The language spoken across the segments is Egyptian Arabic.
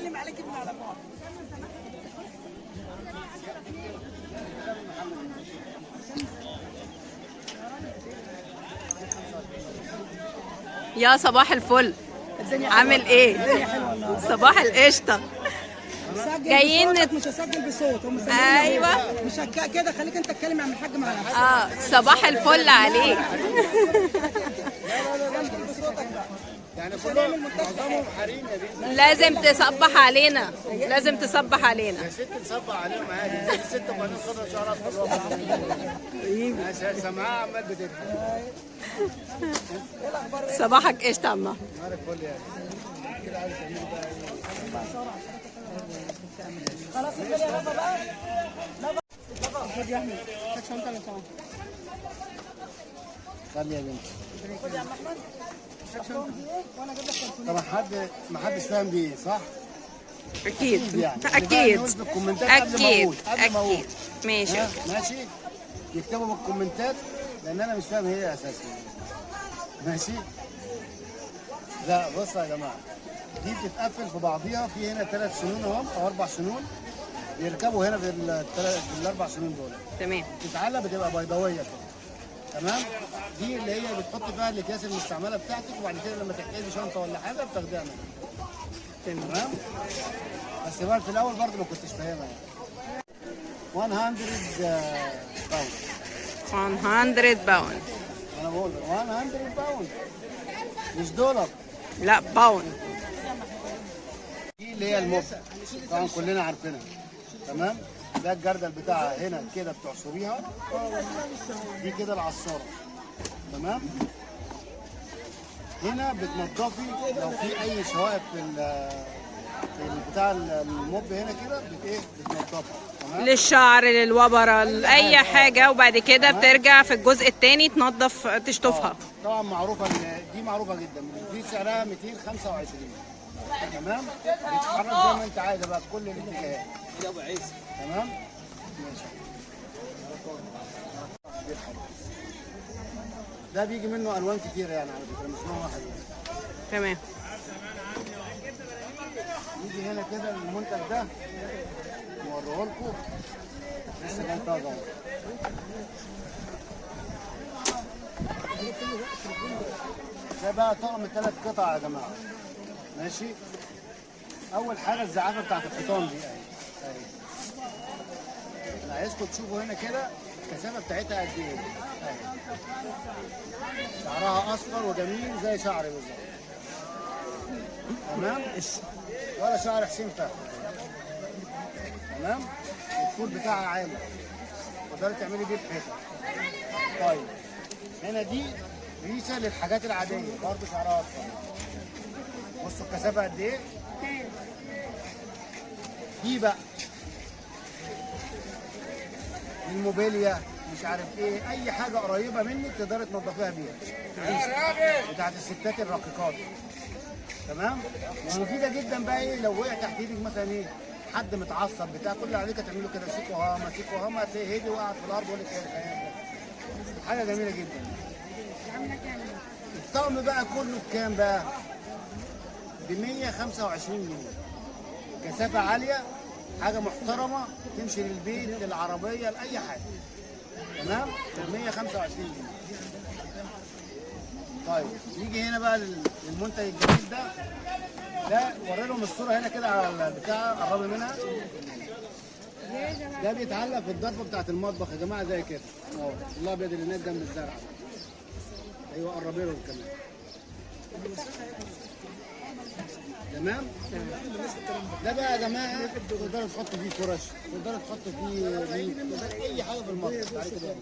بيسلم عليك ابن على بعض. يا صباح الفل، عامل ايه؟ صباح القشطه. جايين مش هسجل بصوت. ايوه مش كده، خليك انت تتكلم يا عم الحاج مع نفسك. صباح الفل عليك. يعني كلهم معظمهم حريم يا بنتي. لازم تصبح علينا، لازم تصبح علينا يا ست تصبح عليهم عادي، ست وبعدين خضرا شعرها اصفر. سامعاها عمال بتضحك. صباحك قشطه يا عم. نهارك فل يا كده. عايز تعملي بقى ايه؟ خلاص يا لافا بقى. لافا خد يا احمد، خد شنطه ولا شنطه؟ خلي يا بنتي. خد يا عم احمد. وانا اجيب لك. طبعا حد ما حدش فاهم دي ايه صح؟ اكيد يعني. اكيد اكيد اكيد. ماشي ماشي، يكتبوا بالكومنتات لان انا مش فاهم هي اساسا. ماشي. لا بصوا يا جماعة، دي بتتقفل في بعضيها. في هنا 3 سنون اهم او 4 سنون بيركبوا هنا في الاربع سنون دول. تمام. بتتعلق بتبقى بيضاويه كده. تمام. دي اللي هي بتحط فيها الاكياس المستعملة بتاعتك، وبعد كده لما تحتاجي شنطه ولا حاجة بتاخديها منها. تمام. بس بقى في الاول برضه ما كنتش فاهمها يعني. 100 pound. 100 pound. انا بقول 100 pound مش دولار. لا pound. دي اللي هي ال mop، طبعا كلنا عارفينها. تمام. ده الجردل بتاعها هنا كده بتعصريها. دي كده العصاره. تمام. هنا بتنضفي لو في اي شوائب في بتاع ال mop هنا كده ايه بتنضفها. تمام. للشعر، للوبره، لاي حاجة. وبعد كده بترجع في الجزء الثاني تنضف تشطفها. طبعا معروفة دي، معروفة جدا. دي سعرها 225. تمام. بتتحرك زي ما انت عايزه بقى في كل الاتجاهات. يا ابو عيسى. تمام. ماشي. ده بيجي منه الوان كتيرة يعني على فكرة، مش نوع واحد يعني. تمام. نيجي هنا كده المنتج ده نوريه لكم، لسه جاي طازة اهو. ده بقى طقم 3 قطع يا جماعة. ماشي. اول حاجة الزعافه بتاعت الحيطان دي اهي. انا عايزكم تشوفوا هنا كده الكثافة بتاعتها قد ايه اهي. شعرها اصفر وجميل زي شعري بالظبط. تمام. ولا شعر حسين فهمي. تمام. الطول بتاعها عالي، تقدري تعملي بيه الحيطة. طيب هنا دي ريشه للحاجات العادية برضه شعرها اصفر. بصوا الكثافة قد ايه. دي بقى الموبيليا، مش عارف ايه، اي حاجة قريبه منك تقدري تنضفيها بيها. بتاعت الستات الرقيقات. تمام. ومفيدة جدا بقى ايه لو وقع تحت ايدك مثلا ايه حد متعصب بتاع، كل اللي عليك هتعمله كده سيكو هاما سيكو هاما، هتلاقيه هدي وقعد في الارض ولا كده. حاجة جميلة جدا. الطقم بقى كله بكام بقى؟ ب 125 جنيه. كثافة عالية، حاجة محترمه، تمشي للبيت، للعربية، لاي حاجة. تمام؟ ب 125 جنيه. طيب نيجي هنا بقى للمنتج الجديد ده. ده وري لهم الصورة هنا كده على البتاع، قربي منها. ده بيتعلق في الضرفه بتاعت المطبخ يا جماعة زي كده اهو، الابيض اللي هناك جنب الزرع. ايوه قربي لهم كمان. تمام. ده بقى يا جماعة تقدروا تحطوا فيه فرش، تقدروا تحطوا فيه ريف، اي حاجة في المطبخ. تعالي كده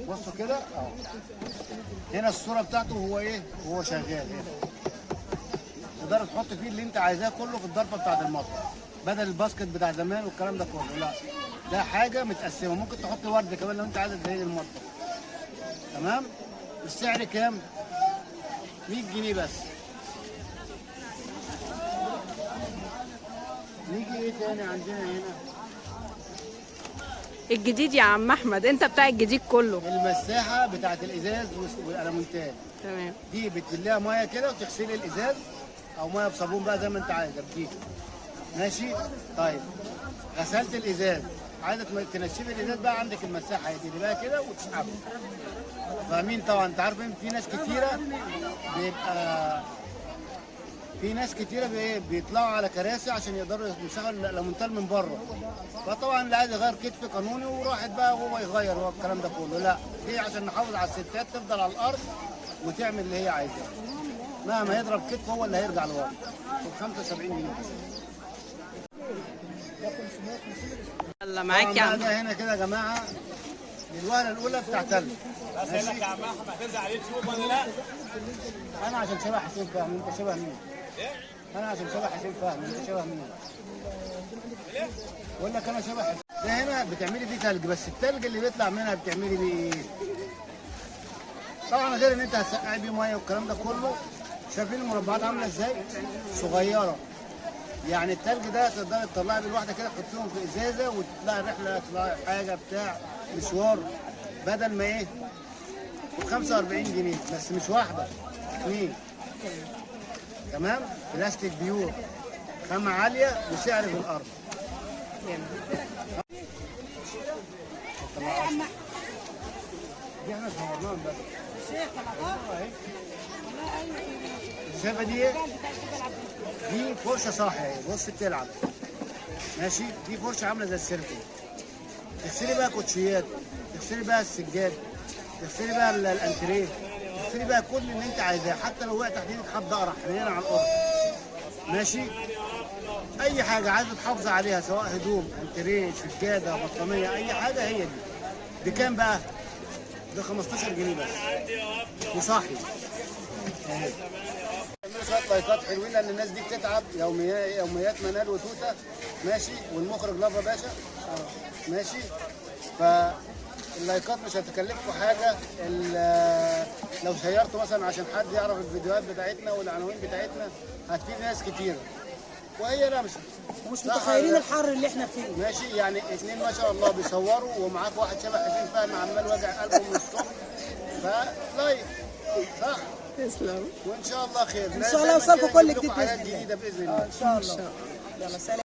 بصوا كده اهو. هنا الصورة بتاعته وهو ايه؟ وهو شغال هنا. تقدر تحط فيه اللي انت عايزاه كله في الضرفه بتاعت المطبخ، بدل الباسكت بتاع زمان والكلام ده كله. لا ده حاجة متقسمه، ممكن تحط ورد كمان لو انت عايزه تزين المطبخ. تمام. السعر كام؟ 100 جنيه بس. نيجي ايه تاني عندنا هنا؟ الجديد يا عم احمد، انت بتاع الجديد كله. المساحة بتاعت الازاز والالمونتال. تمام. دي بتبليها مية كده وتغسلي الازاز او مية بصابون بقى زي ما انت عايزه بديك. ماشي؟ طيب غسلت الازاز، عايزه تنشفي الازاز بقى، عندك المساحة دي بقى كده وتسحبها. فاهمين طبعا؟ انت عارفين في ناس كتيرة بيبقى في ناس كتيرة بيطلعوا على كراسي عشان يقدروا يمسحوا الالمونتال من بره. فطبعا اللي عايز يغير كتف قانوني وراحت بقى وهو يغير هو الكلام ده كله، لا دي عشان نحافظ على الستات تفضل على الارض وتعمل اللي هي عايزاه. مهما يضرب كتف هو اللي هيرجع لورا. ب 75 جنيه. يلا معاك يا عم. ده هنا كده يا جماعة للوهلة الاولى بتاع تلج. ماشي يا عم احمد، هتنزل على اليوتيوب ولا لا؟ انا عشان شبه حسين فهمي، انت شبه مين؟ انا عشان شبه حسين فهمي، انت شبه مين؟ بقول لك انا شبه حسين. ده هنا بتعملي فيه تلج، بس التلج اللي بيطلع منها بتعملي بيه ايه؟ طبعا غير ان انت هتسقعي بيه مية والكلام ده كله. شايفين المربعات عامله ازاي؟ صغيرة. يعني التلج ده تقدري تطلعي بالواحده كده، تحطيهم في ازازة وتطلعي رحله، تطلعي حاجة بتاع مشوار، بدل ما ايه؟ ب 45 جنيه بس، مش واحدة، اثنين. تمام؟ بلاستيك pure، خامة عالية وسعر في الارض. دي احنا صورناها امبارح. شايفه دي ايه؟ دي فرشه صاحية اهي، بص بتلعب. ماشي؟ دي فرشه عامله زي السيرفي. تغسلي بقى كوتشيات، تغسلي بقى السجاد، تغسلي بقى الانتريه، تغسلي بقى كل اللي انت عايزاه، حتى لو وقع تحت ايدك حد قرع حنينه على الارض. ماشي؟ اي حاجة عايزه تحافظي عليها، سواء هدوم، انتريه، سجادة، بطانيه، اي حاجة هي دي. بكام بقى؟ ده 15 جنيه بس. وصاحي. اهي. اعملوا شوية لايكات حلوين لان الناس دي بتتعب. يوميات منال وتوته، ماشي، والمخرج لافا باشا، ماشي. فاللايكات مش هتكلفكم حاجة. لو شيرتوا مثلا عشان حد يعرف الفيديوهات بتاعتنا والعناوين بتاعتنا هتفيد ناس كتيرة. وهي لمسه ومش متخيلين الحر اللي احنا فيه. ماشي، يعني اثنين ما شاء الله بيصوروا ومعاك واحد شبه حسين فهمي عمال وجع قلبه من الصبح. ف like صح؟ تسلم. وان شاء الله خير. ان شاء الله يوصلكم كل جديد باذن الله. ان شاء الله. يلا سلام.